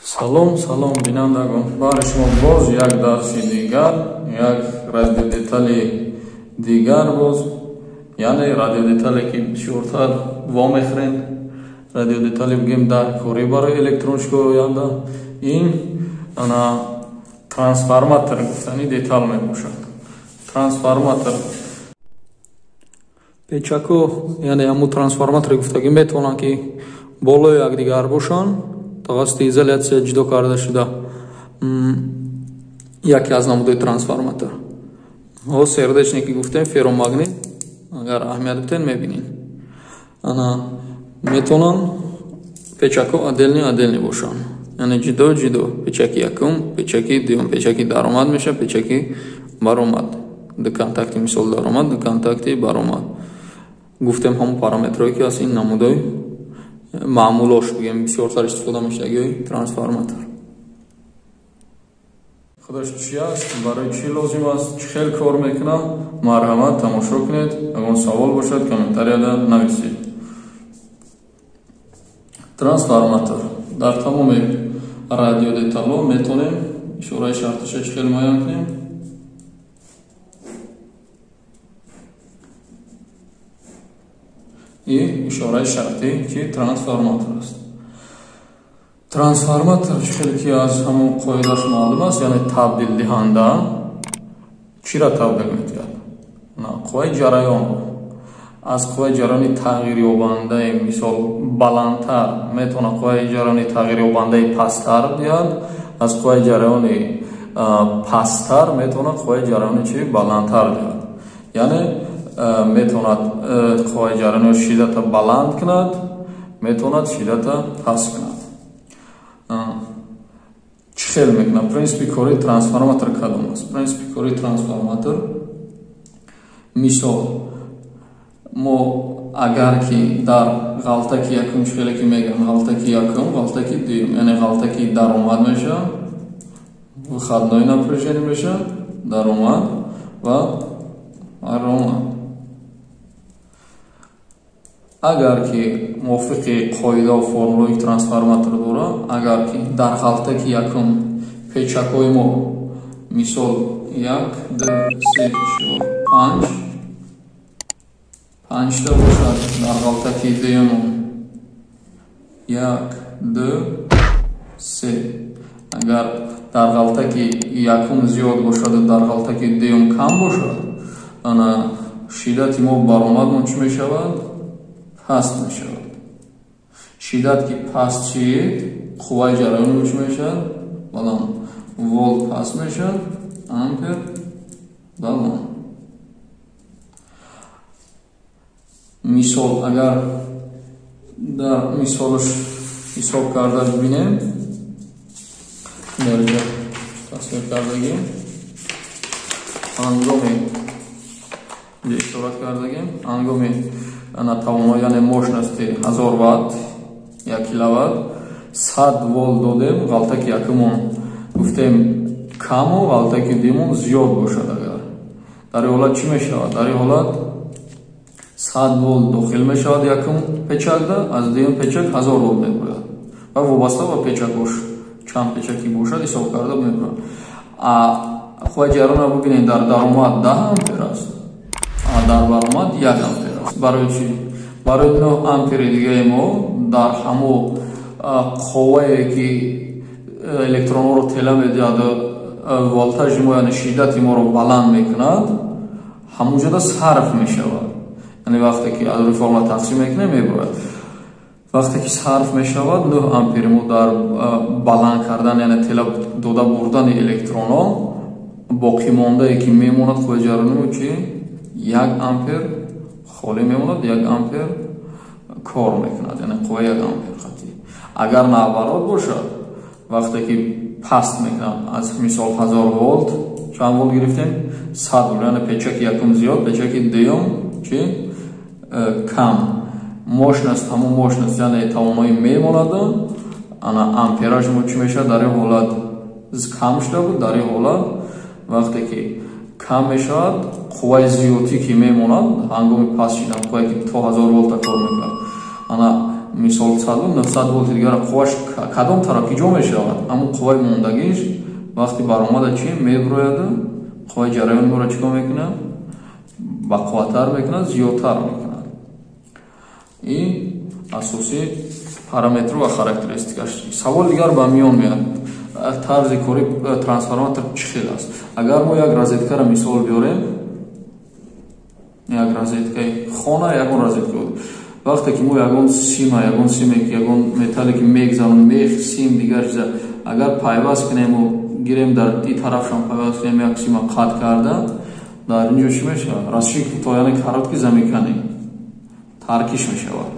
Салом, салом, бинандагон. Барои шумо боз як дарси дигар, як радиодетали дигар боз, яъне радиодетале ки бисёртар вомехӯрем, радиодетали бигем дар корӣ барои электроншикои оянда, ин ана трансформатор гуфтани детал мебошад. Трансформатор печако, яъне ҳамун трансформаторе гуфтагӣ метавонанд ки болои якдигар бошанд, тавассути изолятсия ҷудо карда шуда яке аз намудои трансформатор. Ҳо сердечне ки гуфтем ферромагнит, агар аҳамият битен мебинед. Ана метавонанд печако отдельный отдельный бошанд, яъне ҷудо ҷудо, печаки якум, печаки дуюм, печаки даромад мешавад, печаки баромад, ду контакти мисол даромад, ду контакти баромад. Гуфтем ҳамон параметрҳое ки аз ин намудои маъмулош бигем бисёртар истифода мешавад трансформатор. Худаш чи аст, барои чӣ лозим аст, чӣ хел кор мекунад, марҳамат тамошо кунед. Агар савол бошад комментарияда нависед. Трансформатор дар тамоми радиодеталҳо метавонем ишораи шартиша чӣ хел муайян кунем. И ишораи шартӣ ки трансформатор аст. Трансформатор чӣ хеле ки аз ҳамон қоидаш маълум аст, яъне табдилдиҳанда чиро табдил медиҳад? Қувваи ҷараёнро. Аз қувваи ҷараёни тағйирёбандаи мисол баландтар метавонад қувваи ҷараёни тағйирёбандаи пасттар диҳад, аз қувваи ҷараёни пасттар метавонад қувваи ҷараёни чи баландтар диҳад. Яъне метавонад қувваи ҷараёни шиддата баланд кунад, метавонад шиддата паст кунад. Чӣ хел мекунад? Принсипи кори трансформатор кадом аст? Принсипи кори трансформатор мисол мо агар ки дар ғалтаки якум чӣ хеле ки мегӯям ғалтаки якум, ғалтаки дуюм, яъне ғалтаки даромад мешавад, выходное напряжение мешавад, даромад ва баромад. Агар ки мувофиқи қоида ва формулаи трансформатор дорад, агар ки дар ғалтаки якум печакҳои мо мисол 1, 2, 3, 4, 5 панҷта бошад, дар ғалтаки дуюм 1, 2, 3. Агар дар ғалтаки якум зиёд бошаду дар ғалтаки дуюм кам бошад, ана шиддати мо баромадмон чӣ мешавад? Паст мешавад. Шиддат ки паст шид, қувваи ҷараёни чӣ мешавад? Баланд. Волт паст мешавад, ампер баланд. Мисол агар дар мисолаш ҳисоб карда бибинем, дар ҷо тасвир кардагим, ҳангоми ишорат кардагим, ҳангоми ана тавонои, яъне мощности 1000 ватт, 1 киловатт, 100 волт додем, ғалтаки якумон гуфтем каму ғалтаки дуюмон зиёд бошад. Агар дар ин ҳолат чӣ мешавад? Дар ин ҳолат 100 волт дохил мешавад якум печакда, аз дуюм печак 1000 волт мебурад ва вобаста ба печакош чанд печаки бошад ҳисоб карда мебурад. А қувваи ҷараёнро бибинед, дар даромад 10 ампер аст, а дар баромад 1 ампер аст. Барои чӣ? Барои 9 ампери дигаи мо дар ҳамон қуввае ки электронҳоро тела медиҳад, волтажи мо, яъне шиддати моро баланд мекунад, ҳамон ҷода сарф мешавад. Яъне вақте ки аз рӯи формула тақсим мекунем мебурад. Вақте ки сарф мешавад, 9 ампери мо дар баланд кардан, яъне тела дода бурдани электронҳо боқимондае ки мемонад қувваи ҷараёни мо чи 1 ампер холӣ мемонад, 1 ампер кор мекунад, яъне қувваи 1 ампер қатъӣ. Агар наоборот бошад, вақте ки паст мекунад, аз мисол 1000 волт чанд волт гирифтем? 100 волт, яъне печаки якум зиёд, печаки дуюм чи кам. Мощност, ҳамон мощност, яъне тавоноӣ мемонад, ана ампераж мо чӣ мешавад? Дар ин ҳолат кам шуда буд, дар ин ҳолат вақте ки кам мешавад, қувваи зиёдӣ ки мемонад ҳангоми паст шидан, қуввае ки то 1000 волта кор мекунад, ана мисол 900 волт дигар қувваш кадом тараф ҷо мешавад? Ҳамон қувваи мондагиш вақти баромада чӣ меброяд, қувваи ҷараёни моро чӣ кор мекунад? Бақувваттар мекунад, зиёдтар мекунад. Ин асосии параметру ва характеристикаш. Савол дигар ба миён меояд: тарзи кори трансформатор чӣ хел аст? Агар мо як розеткаро мисол биёрем, як розеткаи хона, ягон розетка, вақте ки мо ягон сима, ягон симе ки ягон металле ки мегзарон, мех, сим, дигар чиза, агар пайваст кунему гирем, дар и тарафшон пайваст кунем, як сима қатъ карда, дар ин ҷо чӣ мешавад? Расши кӯтоҳ, яъне короткий замыкание, таркиш мешавад,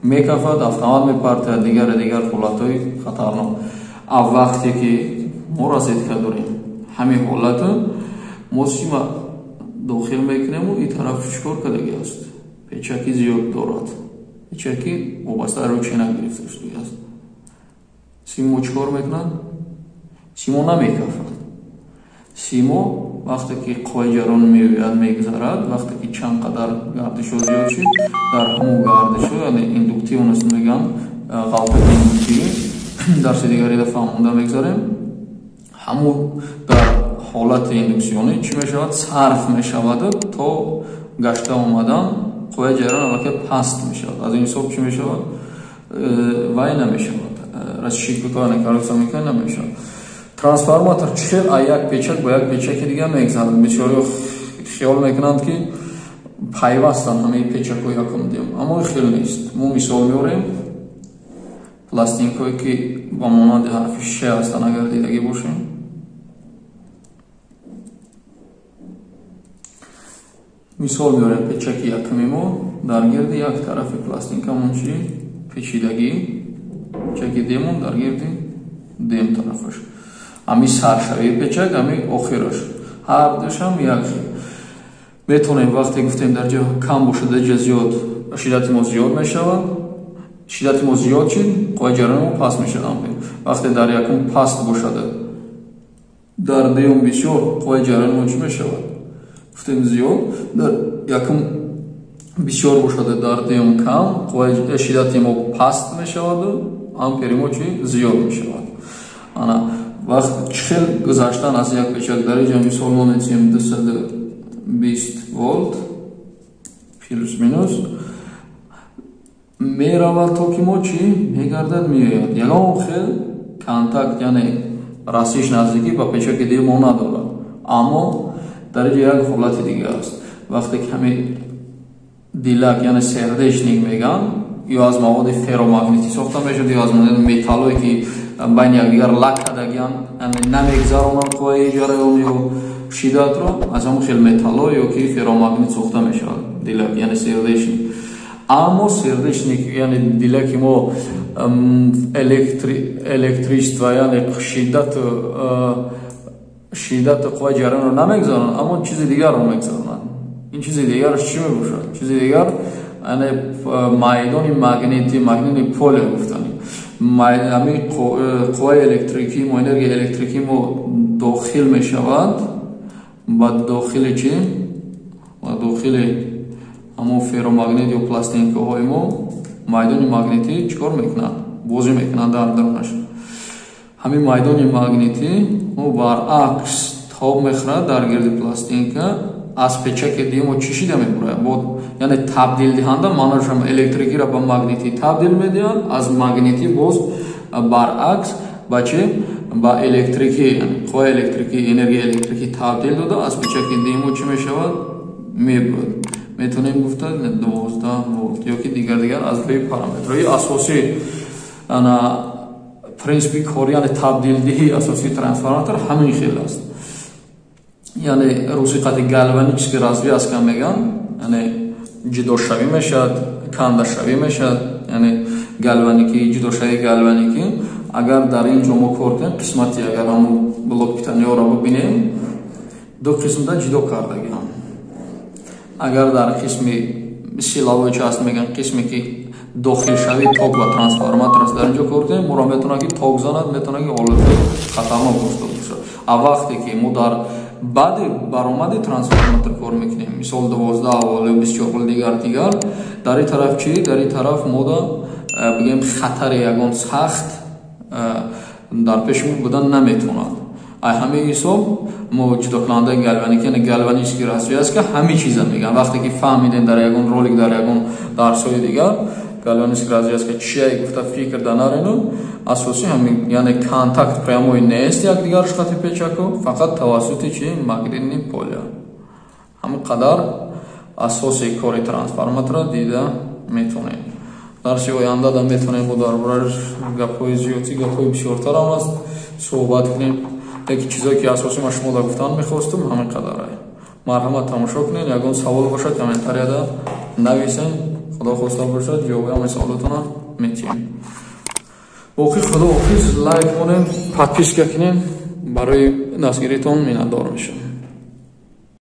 мекафад, автомат мепартояд, дигаре дигар ҳолатҳои хатарнок. А вақте ки мо розетка дорем, ҳамин ҳолату мо сима дохил мекунему ин тараф чӣ кор кардагӣ аст? Печаки зиёд дорад, печаки вобаста рӯи чена гирифта шудагӣ аст. Симо чӣ кор мекунад? Симо намекафад. Симо вақте ки қувваи ҷараён меояд, мегузарад, вақте ки чанд қадар гардишҳо зиёд шуд, дар ҳамон гардишҳо, яъне индуктивност мегӯянд, ғалтаки индуктивӣ, дарси дигарида фаҳмонда мегузарем, ҳамон дар ҳолати индуксионӣ чӣ мешавад? Сарф мешавад, то гашта омадан қувваи ҷараён аллакай паст мешавад. Аз ин ҳисоб чӣ мешавад? Вай намешавад, расиши кӯтоҳ, яъне короткий замыкание намешавад. Трансформатор чӣ хел аз як печак ба як печаки дигар мегзарад? Бисёриҳо хиёл мекунанд, ки пайвастанд ҳамаи печакҳо якум дем, аммо хел нест. Мо мисол меорем пластинкҳое ки ба монанди ҳарфи ш ҳастанд, агар дидагӣ бошем. Мисол меорем печаки якуми мо дар гирди як тарафи пластинкамон чӣ печидагӣ, печаки демон дар гирди дем тарафаш, ҳами саршавии печак, ҳами охираш, ҳар душам як хел. Метавонем вақте гуфтем дар ҷо кам бошад, дар ҷо зиёд, шиддати мо зиёд мешавад, шиддати мо зиёд шид, қувваи ҷараёни мо паст мешавад. Вақте дар якум паст бошад, дар дуюм бисёр, қувваи ҷараёни мо чӣ мешавад? Гуфтем зиёд, дар якум бисёр бошад, дар дуюм кам, қувваи шиддати мо паст мешаваду ампери мо чӣ зиёд мешавад. Ана вақт чӣ хел гузаштан аз як печак, дар инҷо мисол мо метиҳем 220 волт плюс минус меравад, то ки мо чӣ мегардад, меояд. Ягон хел контакт, яъне расиш наздикӣ ба печаки дигар мо надорад. Аммо дар инҷо як ҳолати дигар аст. Вақте ки ҳамин дилак, яъне сердечник мегӯянд, ё аз маводи ферромагнитӣ сохта мешавад, ё аз маводи металлое ки байни якдигар лак кардагианд, яъне намегзаронанд қувваи ҷараён ё шиддатро, аз ҳамон хел металло ё ки ферромагнит сохта мешавад дилак, яъне сердечник. Аммо сердечник, яъне дилаки мо электричество, яъне шиддату қувваи ҷараёнро намегзаронанд, аммо чизи дигарро мегзаронанд. Ин чизи дигараш чӣ мебошад? Чизи дигар яъне майдони магнитӣ, магнитни поле гуфтанӣ. Ҳамин қувваи электрикӣ мо, энергияи электрикӣ мо дохил мешавад ба дохили чӣ? Ба дохили ҳамон ферромагнит ё пластинкаҳои мо майдони магнитӣ чӣ кор мекунад? Бозӣ мекунад дар дарунаш. Ҳамин майдони магнитӣ мо баръакс тоб мехӯрад дар гирди пластинка, аз печаки димо чӣ шида мебурояд? Яъне табдилдиҳанда маъноашам электрикиро ба магнитӣ табдил медиҳад, аз магнитӣ боз баръакс ба чӣ? Ба электрикӣ, қувваи электрикӣ, энергияи электрикӣ табдил дода, аз печаки димо чӣ мешавад? Мебурояд. Метавонем гуфта 12 волт ё ки дигар дигар аз рӯи параметрҳои асосӣ, ана принсипи кори, яъне табдилдиҳии асосии трансформатор ҳамин хел аст. Яъне рӯси қати галванический развязка мегӯянд, яъне ҷудошавӣ мешавад, кандашавӣ мешавад, яъне галваникӣ, ҷудошавии галваникӣ. Агар дар ин ҷо мо кор кунем, қисмати агар ҳамон блок питаниёро бибинем, ду қисмда ҷудо кардагиам. Агар дар қисми силовой часть мегӯянд, қисме ки дохилшавии ток ба трансформатор аст, дар ин ҷо кор кунем, моро метавонад ки ток занад, метавонад ки ҳолати хатарнок дошта бошад. А вақте ки мо дар Баъди баромади трансформатор кор мекунем, мисол 12 вол ё 24 вол, дигар. Дар ин тараф чӣ? Дар ин тараф мода бигем, хатари ягон сахт дар пеши мо будан наметавонад. Ай ҳамаи ҳисоб мо ҷудокунандаи галваник, яъне галванический развязка, ҳамин чиза мегӯям. Вақте ки фаҳмидем дар ягон ролик, дар ягон дарсҳои дигар галванический развязка чия гуфта фикр да нарену. Асоси ҳамин, яъне контакт прямой нест якдигар хати печако, фақат тавассути чи? Магнитный поля. Ҳамин қадар асоси кори трансформаторро дида метавонем. Дарси оянда да метавонем бо дар бораи гапҳои зиёдӣ, гапҳои бисёртарам аст, суҳбат кунем. Лекин чизое ки асоси ман шумо да гуфтан мехостум, ҳамин қадар. Марҳамат, тамошо кунед. Ягон савол бошад, комментарияда нависен. Худо хоста бошад, ҷавоби ҳамаи саволотона метиҳем. Боқӣ худо ҳофиз. Лайк монем, подписка кунем. Барои дастгиритон миннатдор мешавам.